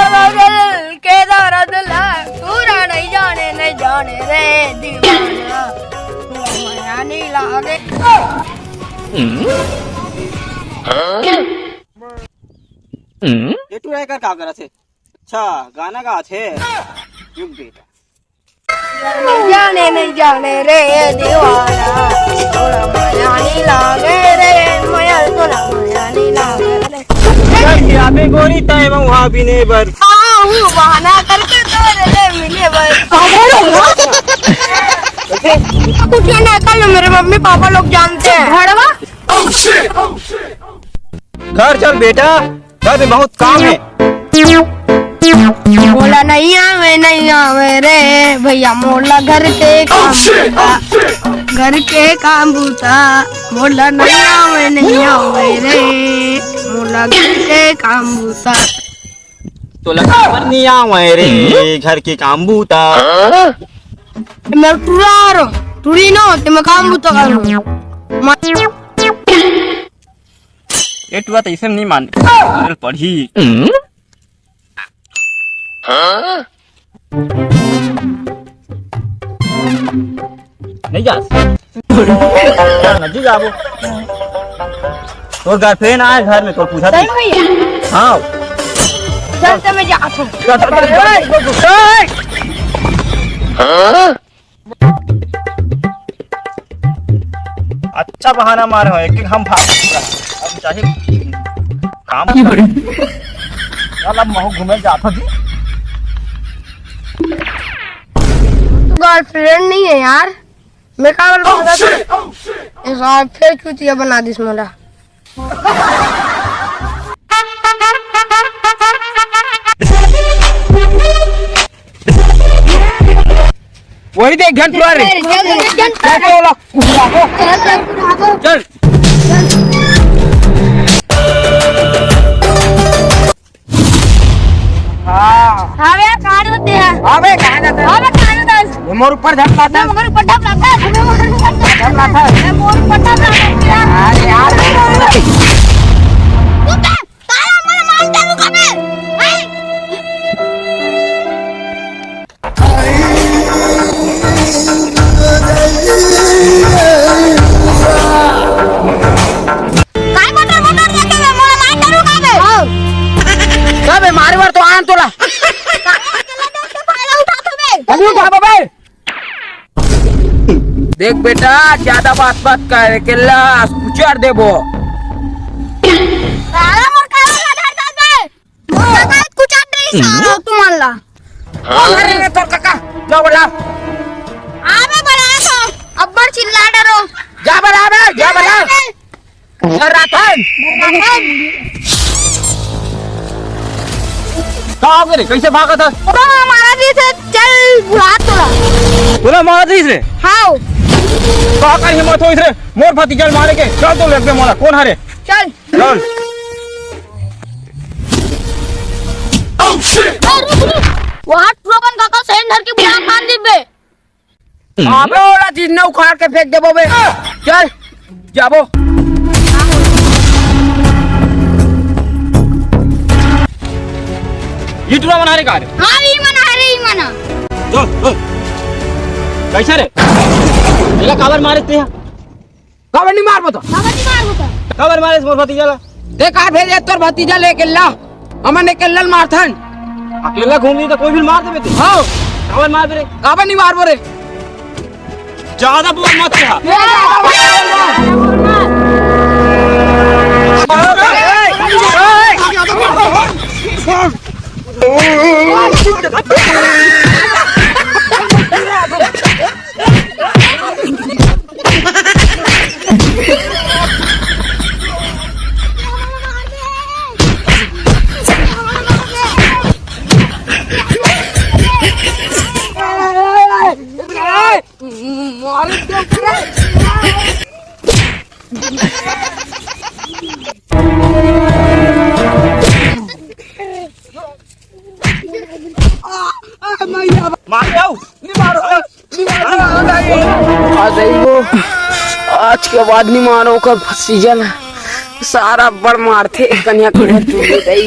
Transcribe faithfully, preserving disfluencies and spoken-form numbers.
पागल के दर्द ला, तोला नहीं जाने, नहीं जाने रे दीवाना, तोला मया नहीं लागे। ये टूरा एकर का करत हे? अच्छा, गाना गात हे। रुक बेटा। नहीं जाने, नहीं जाने रे दीवाना, तोला मया नहीं लागे रे, मया तोला मया नहीं लागे रे। चल के आबे गोरी तय मउहा बिने बर। आऊ बहाना करके तोरे ले मिले बर। कुछ ना कर लो, मेरे मम्मी पापा लोग जानते हैं। भड़वा। घर चल बेटा, घर में बहुत काम है। मोला नहीं आवे, नहीं आवे रे भैया, मोला घर के काम बूता, घर के काम बूता। मोला नहीं आवे, नहीं आवे रे, मोला घर के काम बूता। तोला काबर नहीं आवे रे घर के काम बूता? मैं टुरा रो, टुरी नो, ते मैं काम बूता करूँ। ये टुआ तो इसे नहीं मान, चल पढ़ी। नहीं जा। नदी जाबो। तोर गर्लफ्रेंड आए घर में, तोर पूछा सही थी। भैया। हाँ। चल, तो मैं जात हूँ। चल, चल, चल, चल। अच्छा बहाना मारे हो, एक एक हम भाग। अब चाहे काम कर। चल, अब महू घूमे जात हो जी। गर्लफ्रेंड नहीं है यार, मैं का बोल रहा था? एक बार फिर चूतिया बना दिस मोला। वही देख, घन टुरा रे। चल, चल, चल, चल। चल, चल, चल। चल। हाँ। हाँ बे, कहाँ जाते हैं? हाँ बे, कहाँ जाते हैं? हाँ बे, कहाँ जाते हैं? ये मोर ऊपर झपलाता है। मोर ऊपर झपलाता है। मोर ऊपर झपलाता है। मोर ऊपर झपलाता है। अरे यार। तू क्या? तारा मन मार डालू का मैं? हैं? काय बटर बटर देखे बे, मोला मार डालू का बे? हाँ। का बे, मारे बर तो आन तोला। का बे, चला दे, तो फायदा उठा तो बे। अभी उठा बे। देख बेटा, ज्यादा बात मत कर, केला कुचर देबो। साला मोर काला का धर दे बे। मोर काका कुचर दे साला तुमन ला। कौन हरे रे तोर काका? जा बला। आबे बला तो अब्बड़ चिल्ला डरो। जा बला बे, जा बला। अरे रातन। का हो गे रे? कैसे भागत हस? ओला मारा दिस रे, चल बुला तोला। ओला मारा दिस रे? हाव। का का हिम्मत होइस रे? मोर भतीजा ल मारे के? चल तो लेके मोला। कौन हरे? चल। चल। Oh, shit! ए, रुक, रुक। वहाँ टुरा मन काका सही धर के बुला खान दिबे। अबे ओला चीज न उखाड़ के फेंक देबो बे। चल, जाबो। ये टुरा मन हरे का रे? हाँ, ई मन हरे, ई मन। चल, चल। कैसे रे? एला काबर मारे ते? काबर नहीं मारबो तो? काबर नहीं मारबो तो? काबर मारे मोर भतीजा ला? ते का भेजे तोर भतीजा लेके ला? हमन एकेल्ला ल मारथन। अकेला घूमही त कोई भी मार देबे तू। हाँ। काबर मारबे रे? काबर नहीं मारबो रे? ज्यादा बोल मत कहा। मार आओ। आज आइबो, आज के बाद नहीं मानो ओकर सीजन। सारा बड़ मारथे कन्या कन्या तू दई।